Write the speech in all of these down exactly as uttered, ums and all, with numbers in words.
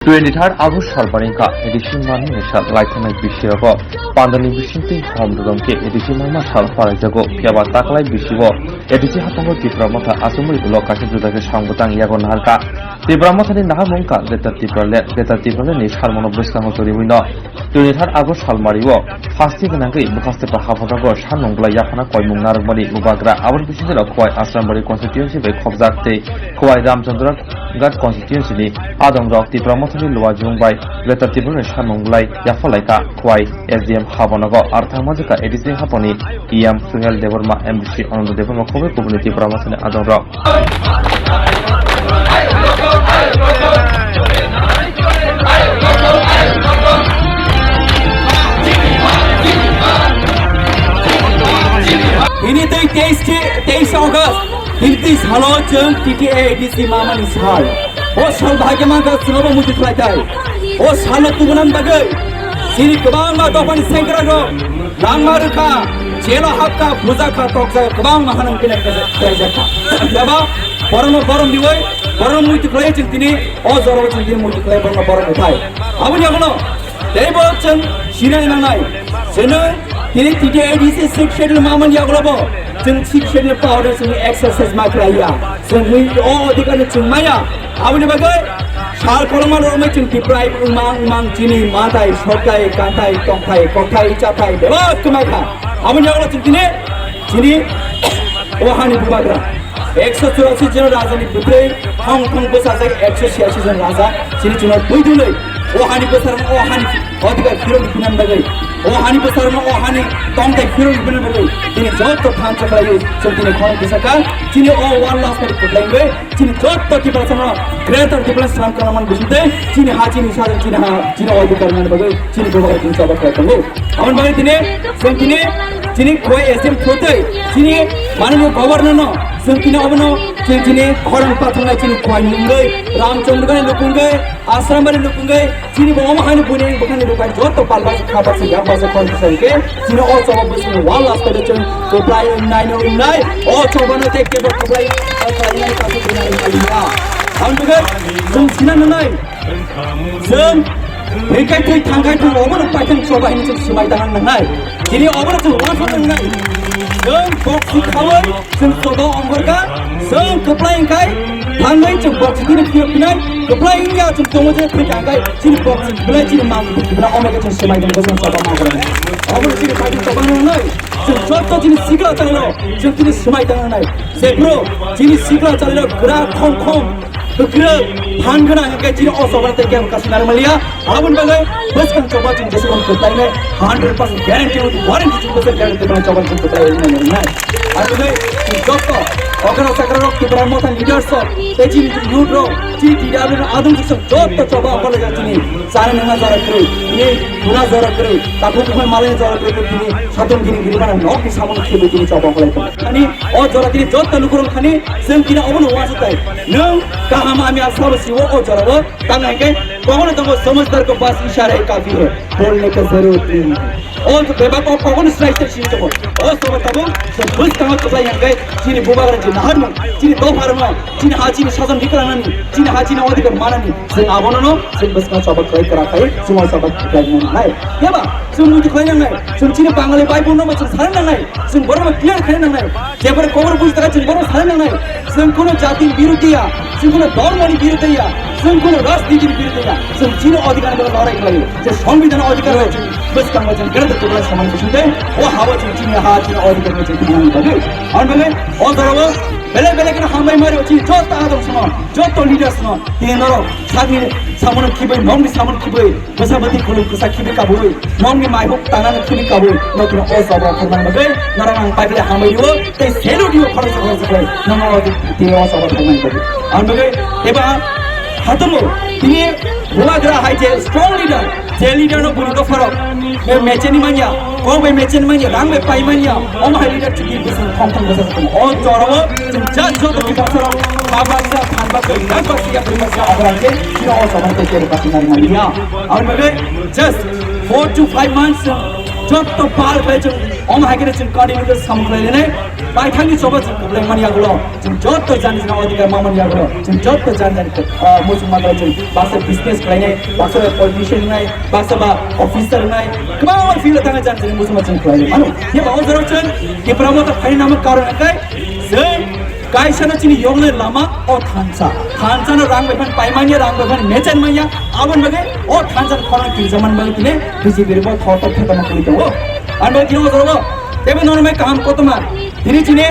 Twenty third August sal barengkha A D C manmani sal laithanai bisirogo pandani bisingtwi hom dodom khe A D C manma sal palaijago. Phiyaba taklai bisio A D C hatongo Tipra Motha achomwi ulo kaisa juda khe samung bwtang yago naharkha. Tipra Mothani naharmung wngkha Greater Tipraland. Greater Tipraland ni salmano bwskango choriwi no twenty third August salmario phasti gwnangwi bwkhaste pa haphatago sanmung bwlai yaphana koimung narwkmani bubagra. Aboni bisingtwi Khowai Asrambari constituency bai khopjak tei Khowai Ramchandra Ghat constituency ni adong rok Tipra Mothani Luajung bai Greater Tipraland ni samung bwlai yaphalaikha. Khowai S D M habonogo ar thangma jikha A D C haponi E M Suhel Debbarma, M D C Ananda Debbarma, khobwi kubuni Tipra Mothani adong rok. Hini tei teis, teis August, hini tei salo chwng T T A A D C mamani sal. O sal bahai khe mankha chwngno muitu khlai thai. O salo tubunani bagwi chini kwbangma dophani sengkrakrok langma rwkha, jelo hapkha, bujakha, tokjak, kwbangma hanang pinang khlaijakha. Phiya ba borokno borom riwi, borokno muitu khlai chwng tini o jorao chwng tini muitu khlai borokno borom rwthai. Aboni yagulo teibo chwng sinai nangnai. Chwngno tini T T A A D C Sixth Schedule mamani yagulobo chwng Sixth Schedule power chwng exercise ma khlaiya. Chwng hwnwi o odhikar no chwng maya. Aboni bagwi sal koloma romwi chwng Tiprai wngmang wngmang chini matai, sotai, kantai, tongthai, kokthai, chathai bebak kwmai kha. Aboni yagulo chwng tini chini o hani bubagra ekso churasi jon rajani bwtwi thong thong bwsajak ekso chiyasi jon raja chini chwngno twi dwlwi o hani bwsarokno o hani odhikar phirok rwphinani bagwi, o hani bwsarokno o hani tongthai phirok rwphinani bagwi chini joto thansa khlaiwi chwng tini khorang bwsakha. Chini o World Last Fight kwplai wngwi chini joto Tiprasano Greater Tipraland slam kwlangmani bisingtwi chini ha chini sajak chini ha chini odhikar nani bagwi chini bubagra chini choba khlai tongo. Aboni bagwi tini chwng tini chini Khowai S D M thutwi chini manwi Governor no chwng tini obono chwng chini khorang pathangnai chini Khowai ni wngwi Ramchandra ni lukungwi Asrambari lukungwi chini bo omo hani buni bukhani bukhani joto palbasa khabasa yakbasa khorang bwsa hwnkhe chini o choba bwswk wall last khe chwng kwplai wngnai no wngnai o choba no tei kebo kwplai khlainai kasu wngnai wngnai. Ang tugwi chwng sina nangnai. Chwng thwikai thwi thangkai thang obono paithang choba hinwi chwng swmai tangna nangnai. Chini obono chwng uansuk nangnai. Chwng boksi khaui chwng choba ongkhorkha. Chwng kwplai wngkhai thangwi chwng boksi tini phiyok phinai. Kwplai wngya chwng tongo je thwi thangkai chini boksi belai chini mang belai omo khe chwng swmai tangkha chwng choba ma ongkhorkha. Obono chini paithang choba nangnai. Chwng joto chini sikla chwng tini swmai tangna nangnai. Jephru chini sikla chalirok kwrak khom khom, kwkrwk, phan gwnang hwnkhe chini o choba tei kebo kasu narwk manliya. Aboni bagwi bwskang choba chwng jesa kono kwplainai hundred percent guarantee with warranty chwng bwskang guarantee kono choba chwng kwplai wngnai wngnai. Aboni bagwi chwng joto okra chakrarok Tipra Motha leaders rok tei chini youth rok chini T W adung chwng joto choba okra chini chana nangna jora kwrwi, tini khuna jora kwrwi, takhuk bukhai malai jora kwrwi tini satung gini gini mana nok ni samung khibwi tini choba okra. Ani o jora tini joto lukurok thani chwng tini obono uansuk tai. Nwng kaham hamya sabo siwo o jorao tang hai khe kogono tongo samajhdar ko paas ishara hi kafi hai, bolne ka zarorat nahi hai. O bebak o kogono srai srai sini tongo. O sobo tabuk se bwskango kwplai hai khe chini bubagra chini naharmung, chini dopharmung, chini ha chini sajon rikranani, chini ha chini odhikar manani. Chwng abono no chwng bwskango choba khlai kwrak khai, chwng o choba khlai nangnai. Phiya ba chwng muitu khlai nangnai. Chwng chini Bangali Bible no bo chwng sana nangnai. Chwng borok no clear khlai nangnai. Jepore kobor buji taka chwng borok sana nangnai. Chwng kuno jati ni biruddhe ya, chwng kuno dhormo ni biruddhe ya, chwng kuno rajniti ni biruddhe ya. Chwng chini odhikar no lorai khlai. Je songbidhan odhikar rok chwng bwskango chwng Greater Tipraland samani bisingtwi o ha o chwng chini ha chini odhikar no chwng thangnani bagwi. Aboni bagwi o jorao belai belai kheno hambai mari o chini joto adong sono, joto leaders no, tini norok sakni samono khibwi, nokni samono khibwi, bwsa bwtwi khulum kwsa khibwi kabui, nokni maibuk tanani khibwi kabui, nokni o choba thangmani bagwi norok ang pai pai hambai rio, tei salute rio khoroksa khoroksa khlai, nono tini o choba thangmani bagwi. Ang bagwi eba hatumo tini bubagra hai je strong leader, je leader no buni dopharok, me mecheni manya, kok bai mecheni manya, rang bai pai manya, omo hai leader chini bwswk thong thong bwswk thong. O jorao chwng jat joto kibasarok, babasa, thanbasa, yakbasa, yakbasa, oborang khe chini o choba tei kebo kasinari manya. Aboni bagwi just four to five months, joto pal bai chwng Omo hai khe chwng continue khe samung khlai lainai, paithakni choba chwng kwplai mani yagulo, chwng jotto jani jani odhikar ma mani yagulo, chwng jotto jani jani, ah, muchung manjak chwng baksa business khlainai, baksa ba politician wngnai, baksa ba officer wngnai, kwbangma field o thangwi jani jani muchung manjak chwng khlai lainai. Ano, ye ba o jorao chwng Tipra Motha phaini namo karon hwnkhe chwng kaisa no chini yokle lama o thansa. Thansa no rang bai phan paimanya, rang bai phan mechan manya, aboni bagwi o thansa no khorang kirja man bagwi tini B J P rok bo thor thor thor tongma kuli tongo. Ani bagwi tini o jorao tebo norok mai kaham kotorma. Tini chini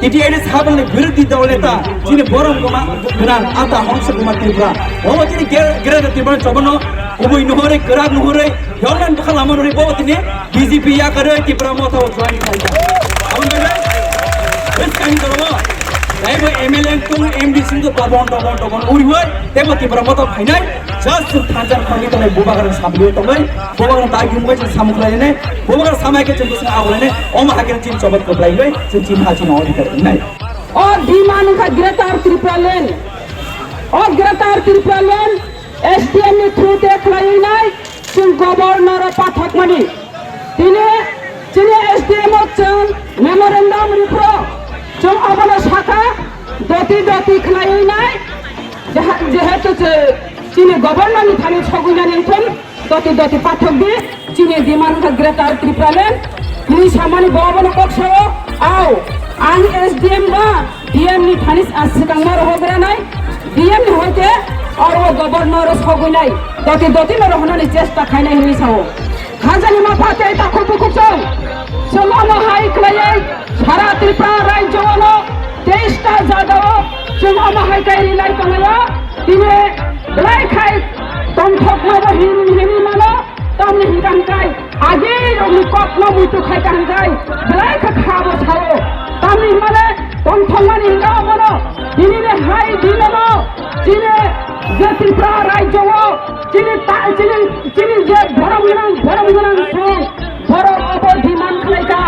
T T I D sabangni birodhi dol neta, chini borom goma gwnang ata Hongsa Kumar Tripura. Obo chini ger-, Greater Tripura chobono kubui nuhurwi, kwrak nuhurwi, yoknan bwkha lama nuri bo tini B J P yakarwi Tipra Motha o join khaijak. Aboni bagwi bwskangni jorao taibo M L A tong, M D C tong, dobon, dobon, dobon uriwi tebo Tipra Motha phainai. Just chwng thansa khoroknwi tongnai, bubagrang samlio tongwi, bubagrang dagi wngwi chwng samung khlainai, bubagrang samai khe chwng bwswng agulainai, omo hai khe chini choba kwplaiwi chwng chini ha chini odhikar wngnai. O demand wngkha Greater Tripura Land. O Greater Tripura Land S D M ni through te khlaiwi nai, chwng governor o pathakmani. Tini chini S D M o chwng memorandum ripro, chwng obono sakha, doti doti khlaiwi nai, jeha-, jehetu che-, chini governor ni thani sogwinani wngthun, doti doti pathok di, chini demand kha Greater Tripura Land, hinwi samani bo obono kok sao, au, ang S D M ba, D M ni thani a swkangma rohogranai, D M ni hoite oro governor o sogwinai, doti doti no rohonani chesta khainai hinwi sao. Khajani mapha tei takhuk bukhuk chwng, chwng omo hai khlaiwi sara Tripura rajyo ono teis ta jaga o chwng omo hai khe rilai tonglaio, tini belai khai tongthokma bo hin hinwi mano. Tamni hingka hingkai, agi rokni kokno muitu khai ka hingkai, belai kha kha bo sao. Tamni hingmale tongthokmani hingka obono, tini ni hai dinono, chini je Tripura rajyo o, chini ta, chini, chini je borom gwnang, borom gwnang song, borok obo demand khlai ka,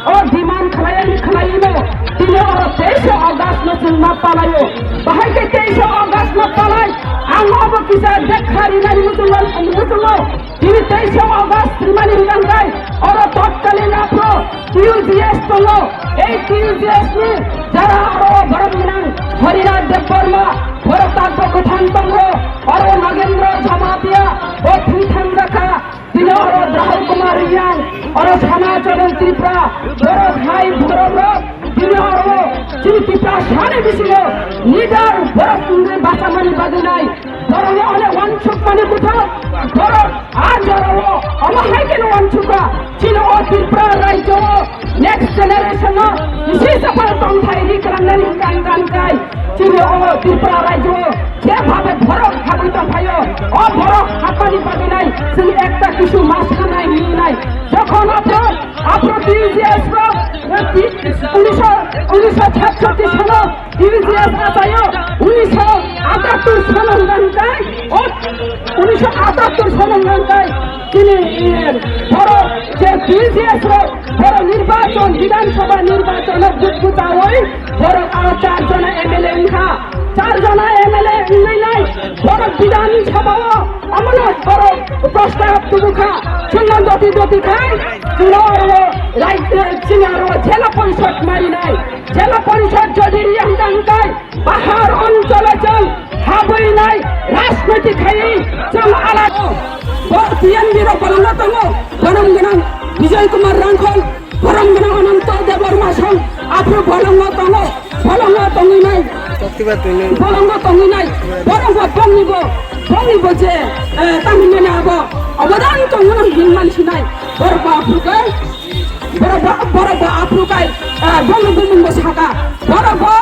o demand khlai, khlai no, tini oro teisa August no chwng ma palaio. Bahai khe teisa August ma palai, ang obo kisa dekha rinani muchungo, muchungo. Tini teisa August rimani hingka hingkai oro totkalin aphro T U G S tongo. Ei T U G S ni jara oro borok gwnang Harinath Debbarma, borok takbo kwthang tongo, oro Nagendra Jamatia, bo thwi thangjakha. Tini oro Rahul Kumar Reang, oro Sana Charan Tripura, borok hai borok rok, tini oro chini Tiprasani bisingo leader borok wngwi bachamani bagwi nai. Borokni onek wansukmani bwthak, borok a jorao omo hai kheno wansukha, chini o Tripura rajyo o next generation no bisi saphang tongthai ri kwlangnani hingka hingka hingkai, chini o Tripura rajyo o je bhabe borok habwi tongphaio, o borok hapmani bagwi nai chwng ekta kisu ma sanai hinwi nai. Jokhon aphro, aphro T U G S rok, eh, ti-, unisho, unisho satshoti sano T U G S achaio, unisho atattur sono hwnka hwnkhe, o unisho atattur sono hwnka hwnkhe, chini, eh, borok je T U G S rok, borok nirbachon, Bidhan Sabha nirbachon o buk bwchaui, borok aro char jona M L A wngkha. Char jona M L A wngwi nai, borok Bidhan Sabha o, omono borok prostab tubukha. Chwngno doti doti khai, chwngno aro rai-, eh, chini aro jela porishod marinai. Jela porishod jodi riya hwnka hwnkhe, bahar oncholo chwng habwi nai rajniti khaiwi chwng alak. Bo T N B rok bolongo tongo, borom gwnang Bijoy Kumar Rangkhol, borom gwnang Ananto Debbarma song, aphuru bolongo tongo, bolongo tongwi nai. Toktiba tongwi nai. Bolongo tongwi nai, borok bo bongni bo, bongni bo je, eh, tangwi mani abo, obodan tongmano hinman sinai, borok bo aphuru khe, Borok bo, borok bo aphuru kai, ah, bumung bumung bo saka. Borok bo,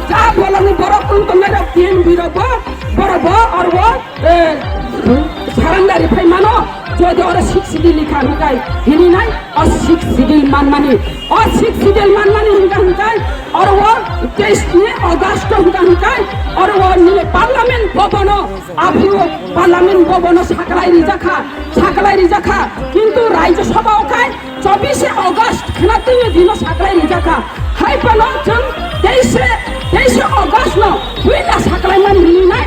ja bolongni borok tong tongnai rok tin birok bo, borok bo, oro bo, eh, sarandari phai mano. Jodi oro six schedule likha hwnkhe, hini nai, o six schedule manmani. O six schedule manmani hwnkhe hwnkhe, oro o teis ni August hwnkhe hwnkhe, oro o nini parliament bhabono, aphuru parliament bhabono saklai rijakha, saklai rijakha. Kintu Rajya Sabha o khai, chobbish August khna twi dino saklai rijak kha. Hai phano chwng teis, teis August no puila saklai mani hinwi nai,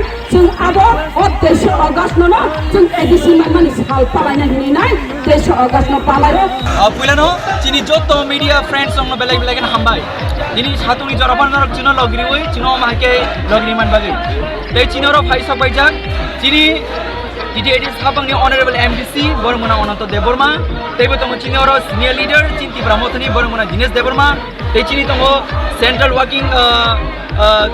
Abo o teisa August no no chwng A D C manmani sal palaina hinwi nai, teisa August no palai o. Ah, puilano chini joto media friends rokno belai belai kheno hambai. Nini satungni jora phano norok chino logriwi chino omo hai khe logri man bagwi. Tei chini oro phai sok baijak chini T T A D C hapangni Honorable M D C borok mona Ananto Debbarma, teibo tongo chini oro senior leader chini Tipra Mothani borok mona Dinesh Debbarma, tei chini tongo Central Working, ah, ah,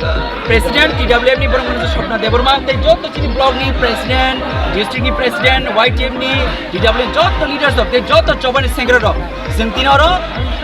President T W F ni borok mona Swapna Debbarma, tei joto chini block ni President, district ni President, Y T F ni, T W F joto leaders rok, tei joto chobani sengkra rok. Chwng tini oro,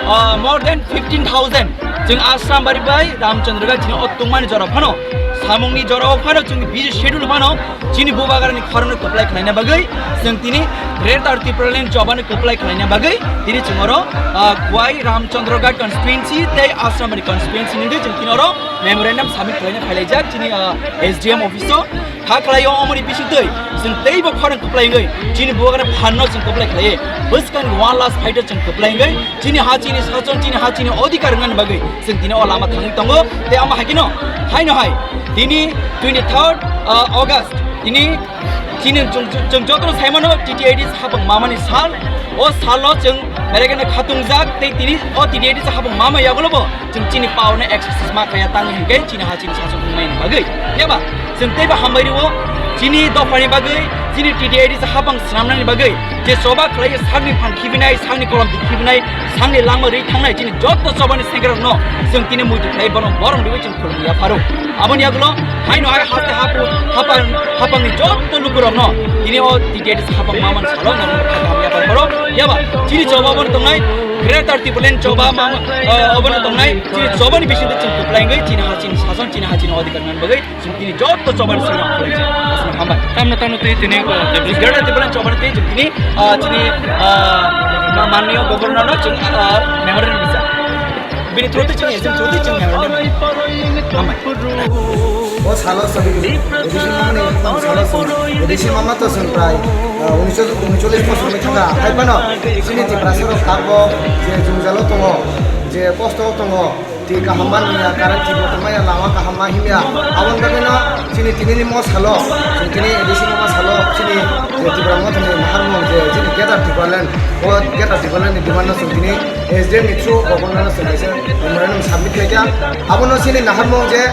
ah, more than fifteen thousand chwng Ashram Bari bai Ramchandra Ghat chini o tungmani jora phano, samungni jora o phano chwng busy schedule phano chini bubagrani khorokno kwplai khlaina bagwi chwng tini Greater Tipraland chobani kwplai khlaina bagwi tini chwng oro, ah, Khowai Ramchandra Ghat constituency tei Ashram Bari constituency ni wngwi chwng tini oro memorandum submit khlaina phailaijak chini, ah, S D M office o. Kha khlai o omoni bisingtwi chwng teibo khorang kwplai wngwi chini bubagrani phanno chwng kwplai khlai. Bwskang one last fighter chwng kwplai wngwi chini ha chini sason chini ha chini odhikar wngnani bagwi chwng tini o lama thangwi tongo. Tei omo hai kheno haino hai tini twenty third, uh, August tini chini chwng, chwng, chwng jotono saimano T T A D C hapang mamani sal. O salo chwng berekeno khatungjak tei tini o T T A D C hapang mama yagulobo chwng chini power no exercise ma khaya tangwi hinkhe chini ha chini sason wngmani bagwi. Yaba chwng teibo hambai rwo chini dophani bagwi, chini T T A D C hapang swnamnani bagwi, je choba khlai sakni phan khibinai, sakni kolom di khibinai, sakni langma rwi thangnai chini joto chobani sengkrokno chwng tini muitu khlai bono borom rwi chwng khulumya pharo. Aboni yagulo haino hai haste hapu hapang, hapangni joto lukurokno tini o T T A D C hapang mamani salo norok hamya pharo. Yaba chini choba bono tongnai Greater Tipraland choba mama, eh, obono tongnai chini chobani bisingtwi chwng kwplai wngwi chini ha chini sason chini ha chini odhikar nani bagwi chwng tini joto chobani sengkrok khulumya. Asno hambai. Tamno tamno twi tini ko Greater Tipraland chobani twi chwng tini, ah, chini, ah, ma-, manniyo governor no chwng, ah, memorandum rijak. Bini through twi chini, chini through twi chini memorandum. Hambai. O salo sabi, A D C mama ni salo sabi, A D C mama to chwng prai, ah, unisho, unisho bosor ni thangkha. Hai phano chini Tiprasa rok tabok je jwngjalo tongo, je kosto tongo, twi kaham manliya, current thik bo tongmaya, lama kaham ma himya. Aboni bagwino chini tini ni mo salo, chini tini A D C ni mo salo, chini je Tipra Mothani naharmung je chini Greater Tipraland, o Greater Tipraland ni demand no chwng tini S D M ni through governor no chwng kaisa memorandum submit khlaikha. Abono chini naharmung je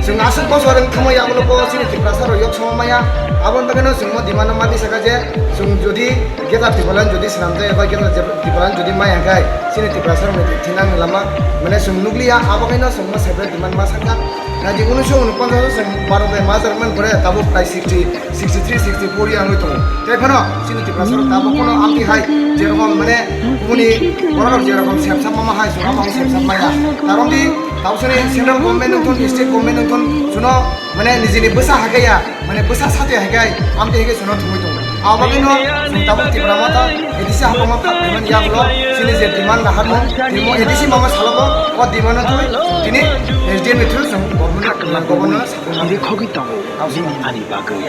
chwng aswk bosor wng thangmaya, abono bo chini Tiprasa rok yok sama maya. Aboni bagwino chwng mo demand no ma tisakha je chwng jodi Greater Tipraland jodi swnamjak eba Greater Tip-, Tipraland jodi maya khai chini Tiprasa rokni thinang lama mane chwng nukliya, abo kaino chwng mo separate demand ma sakha. Nadi unisho unoponchas o chwng Bharat bai major man pore tabuk prai sixty, sixty three, sixty four yang wngwi tongo. Tei phano chini Tiprasa rok tabuk kono amtwi hai jerokom mane bumuni borok rok jerokom sepsa mama hai chwng abo sepsa maya. Karon di tabuk sini central government wngthun, state government wngthun, chuno mane nijini bwsa hakaiya. Mane bwsa sati hai kai, amtwi hai kai chwngno thumwi tongo. Abo bagwino chwng tabuk Tipra Motha, A D C hapangma phaimani yagulo, chini je demand naharmung, tini A D C mama salogo, o demand no thwi, tini S D M ni through chwng government, government no sakha. Iri khogwi tongo, nini ani bagwi.